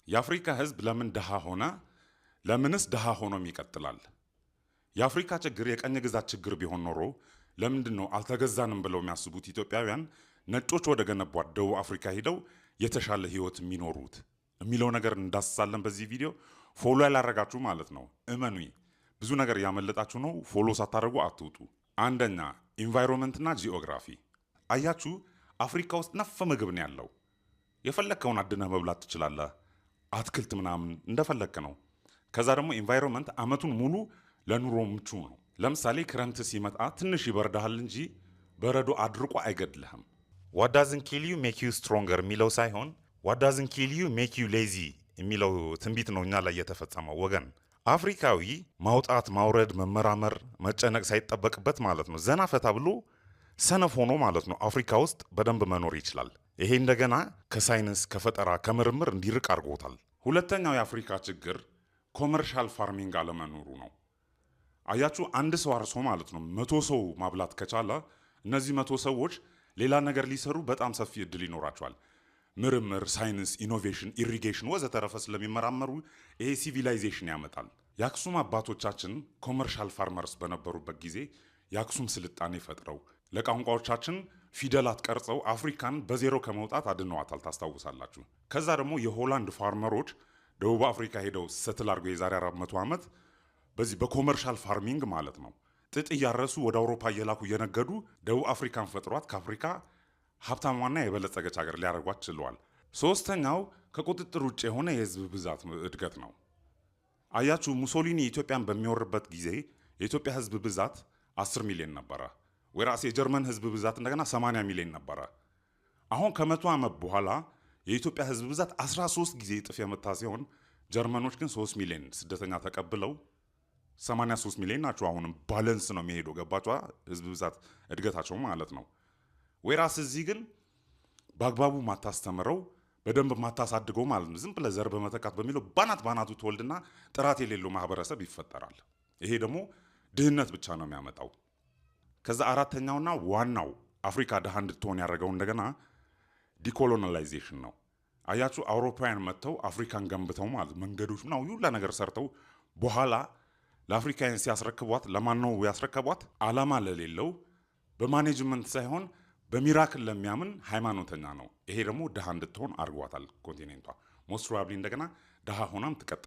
የአፍሪካ ህዝብ ለምን ድሃ ሆነ? ለምንስ ድሃ ሆኖም ይቀጥላል? የአፍሪካ ችግር የቅኝ ግዛት ችግር ቢሆን ኖሮ ለምንድን ነው አልተገዛንም ብለው የሚያስቡት ኢትዮጵያውያን ነጮች ወደ ገነቧት ደቡብ አፍሪካ ሂደው የተሻለ ህይወት የሚኖሩት የሚለው ነገር እንዳስሳለን በዚህ ቪዲዮ። Follow ያላረጋችሁ ማለት ነው፣ እመኑኝ ብዙ ነገር እያመለጣችሁ ነው። Follow ሳታደርጉ አትውጡ። አንደኛ environment ና ጂኦግራፊ። አያችሁ፣ አፍሪካ ውስጥ ነፍ ምግብ ነው ያለው። የፈለግከውን አድነህ መብላት ትችላለህ። አትክልት ምናምን እንደፈለግክ ነው። ከዛ ደግሞ environment አመቱን ሙሉ ለኑሮ ምቹ ነው። ለምሳሌ ክረምት ሲመጣ ትንሽ ይበርዳሃል እንጂ በረዶ አድርቆ አይገድልህም። "What doesn't kill you make you stronger" የሚለው ሳይሆን "What doesn't kill you make you lazy" የሚለው ትንቢት ነው እኛ ላይ የተፈጸመው ወገን። አፍሪካዊ ማውጣት፣ ማውረድ፣ መመራመር፣ መጨነቅ ሳይጠበቅበት ማለት ነው ዘና ፈታ ብሎ ሰነፍ ሆኖ ማለት ነው አፍሪካ ውስጥ በደንብ መኖር ይችላል። ይሄ እንደገና ከሳይንስ፣ ከፈጠራ፣ ከምርምር እንዲርቅ አድርጎታል። ሁለተኛው የአፍሪካ ችግር commercial farming አለመኖሩ ነው። አያችሁ፣ አንድ ሰው አርሶ ማለት ነው 100 ሰው ማብላት ከቻለ እነዚህ 100 ሰዎች ሌላ ነገር ሊሰሩ በጣም ሰፊ እድል ይኖራቸዋል። ምርምር፣ ሳይንስ፣ innovation፣ irrigation ወዘተረፈ ስለሚመራመሩ ይሄ civilization ያመጣል። የአክሱም አባቶቻችን commercial farmers በነበሩበት ጊዜ የአክሱም ስልጣኔ ፈጥረው ለቋንቋዎቻችን ፊደላት ቀርጸው አፍሪካን በዜሮ ከመውጣት አድነዋታል። ታስታውሳላችሁ። ከዛ ደግሞ የሆላንድ farmer ኦች ደቡብ አፍሪካ ሄደው settle አድርገው የዛሬ 400 ዓመት በዚህ በ commercial farming ማለት ነው ጥጥ እያረሱ ወደ አውሮፓ እየላኩ እየነገዱ ደቡብ አፍሪካን ፈጥሯት ከአፍሪካ ሀብታሟና የበለጸገች ሀገር ሊያደርጓት ችለዋል። ሶስተኛው ከቁጥጥር ውጭ የሆነ የህዝብ ብዛት እድገት ነው። አያችሁ፣ ሙሶሊኒ ኢትዮጵያን በሚወርበት ጊዜ የኢትዮጵያ ህዝብ ብዛት 10 ሚሊዮን ነበረ። Whereas የጀርመን ህዝብ ብዛት እንደገና 80 ሚሊዮን ነበረ። አሁን ከ100 ዓመት በኋላ የኢትዮጵያ ህዝብ ብዛት 13 ጊዜ እጥፍ የመታ ሲሆን ጀርመኖች ግን 3 ሚሊዮን ስደተኛ ተቀብለው 83 ሚሊዮን ናቸው። አሁንም balance ነው የሚሄደው። ገባችኋ? ህዝብ ብዛት እድገታቸው ማለት ነው። Whereas እዚህ ግን በአግባቡ ማታስተምረው፣ በደንብ ማታሳድገው ማለት ነው። ዝም ብለህ ዘር በመተካት በሚለው ባናት ባናቱ ትወልድና ጥራት የሌለው ማህበረሰብ ይፈጠራል። ይሄ ደግሞ ድህነት ብቻ ነው የሚያመጣው። ከዛ አራተኛውና ዋናው አፍሪካ ድሃ እንድትሆን ያደረገው እንደገና decolonization ነው። አያችሁ፣ አውሮፓውያን መጥተው አፍሪካን ገንብተው ማለት መንገዶች ምናምን ሁላ ነገር ሰርተው በኋላ ለአፍሪካውያን ሲያስረክቧት ለማን ነው ያስረከቧት? አላማ ለሌለው፣ በ management ሳይሆን በ miracle ለሚያምን ሃይማኖተኛ ነው። ይሄ ደግሞ ድሃ እንድትሆን አድርጓታል continent ቷ። Most probably እንደገና ድሃ ሆናም ትቀጥላለች።